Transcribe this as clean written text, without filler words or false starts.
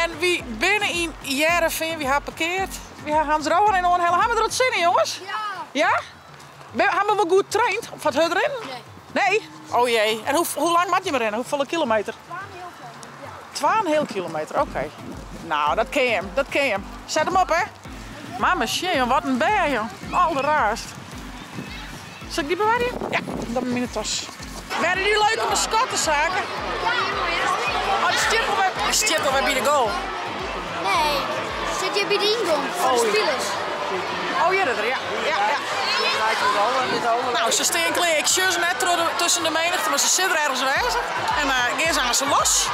En wy binne yn Hearrenfean, wy ha parkeard. Wy ha Hans Rohan in oanhelle. Ha we der wat sin yn, jonges? Ja. Ja? Ha we wol goed traind foar it hurdrinnen? Nee. Nee? Oh jee. En hoe, hoe lang moat je rinne? Hoefolle kilometer? 2,5 kilometer. 2,5 kilometer, oké. Nou, dat kin je, dat kin je. Set him op, hè. Mamma sjen, wat in bern, joh. Alderraarst. Sil ik dy bewarje? Ja, dan yn de tas. Binne dy leuke maskottesaken? Ja. Oh, die stiet alwer, die stiet alwer by de goal. Nee, sit hjir by de yngong foar de Oh, ja. spilers. Oh, hjir is er, ja. Ja, ja. Nou, se stean klear. Ik sjoch se net troch de, tusken de menigte, mar se sitte der ergens wêze. En uh, gean se aanst los.